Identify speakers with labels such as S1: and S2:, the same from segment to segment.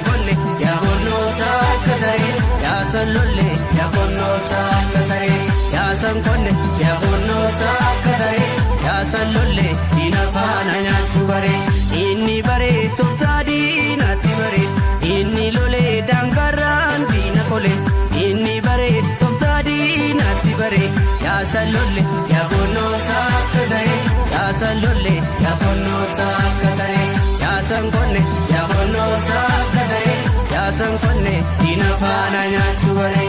S1: konne yaa gonnoosaa akka saree yaasan lolle yaa gonnoosaa akka saree yaasan konne yaa gonnoosaa akka saree yaasan lolle diina faana nyaachuu bare inni bare tooftaa diinaatti bare inni lolee daangarraan diina kole inni bare tooftaa diinaatti bare yaasan lolle yaa gonnoosaa akka saree yaasan lolle yaa gonnoosaa akka saree yaasan konne yaa gonnoosaa akka saree yaasan konne diina faana nyaachuu bare.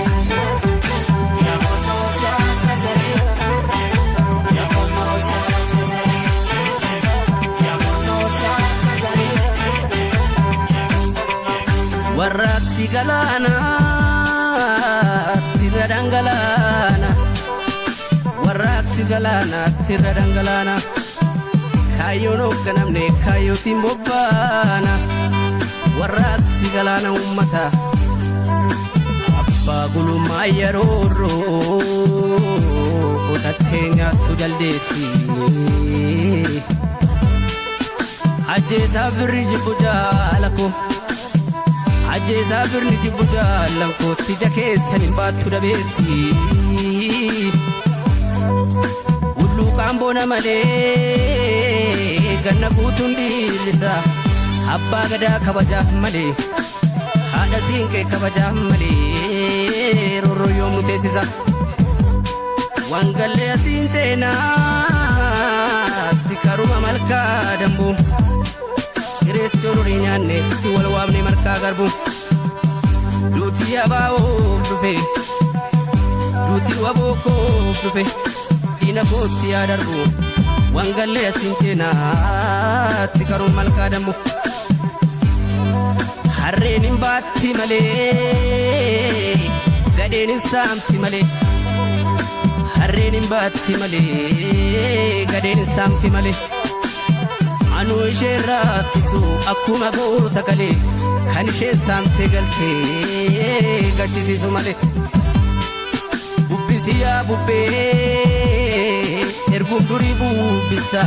S1: Warraaqsi galaanaatti irra dhangalaana. Warraaqsi galaanaatti irra dhangalaana. Kaayyoon hoogganamne kaayyootiin bobbaana. Warraaqsi galaana uummata. Abbaa gulummaa yeroorroo qotattee nyaattu jaldeessi. Ajjeesaa birri jibbu jaala koo. Ajjeesaa birni jibbu jaalan kootti ija keessan hin baattu dabeessi. Hulluuqaan boona malee ganna guutuun dhiillisa. Abbaa gadaa kabajaaf malee haadha siinqee kabajaaf malee roorroo yoom nu teessisa. Wangallee asiin seenaatti karuma malkaa dambuu. Cirees cororii nyaanne itti wal waamne marqaa garbu. Duutii abaa'oof dhufe duutii wabookoof dhufe diina kootti yaa darbu. Wangallee asiin seenaatti karuun malkaa dambu. Harreen hin baatti malee gadheen hin saamti malee. Harreen hin baatti malee gadheen hin saamti malee. Anuu ishee raaffisu akkuma goota kalee kan isheen saamtee galtee gachisiisu malee. Bubbisi yaa bubbee erguun durii bubbista.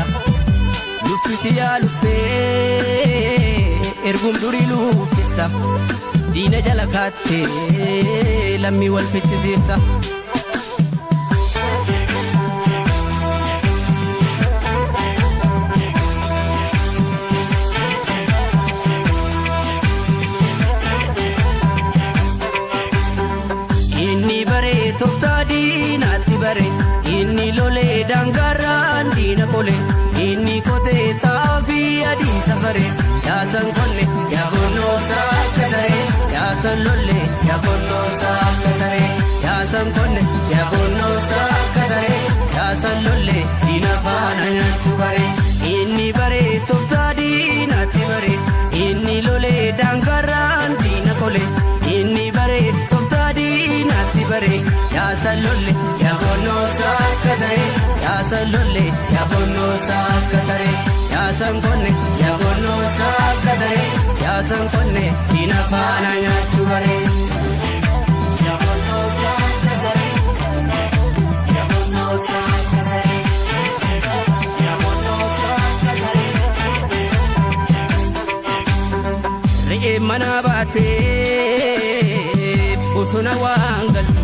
S1: Luffisi yaa luffee erguun durii luffista. Diina jala kaattee lammii wal fichisiifta. Inni bare tooftaa diinaatti bare inni lolee daangarraan diina kole inni kotee xaafii adii safare yaasan konne yaa gonnoosaa akka saree yaasan lolle yaa gonnoosaa akka saree yaasan konne yaa gonnoosaa akka saree yaasan lolle diina faana nyaachuu bare inni bare tooftaa diinaatti bare inni lolee daangarraan diina kole inni bare tooftaa diinaatti bare yaasan lolle yaa gonnoosaa akka saree yaasan lolle yaa gonnoosaa akka saree yaasan konne yaa gonnoosaa akka saree yaasan konne diina faana nyaachuu bare.
S2: Yaa gonnoosaa akka saree yaa gonnoosaa akka saree yaa gonnoosaa akka saree.
S1: Re'ee mana baatee bosona waan galtu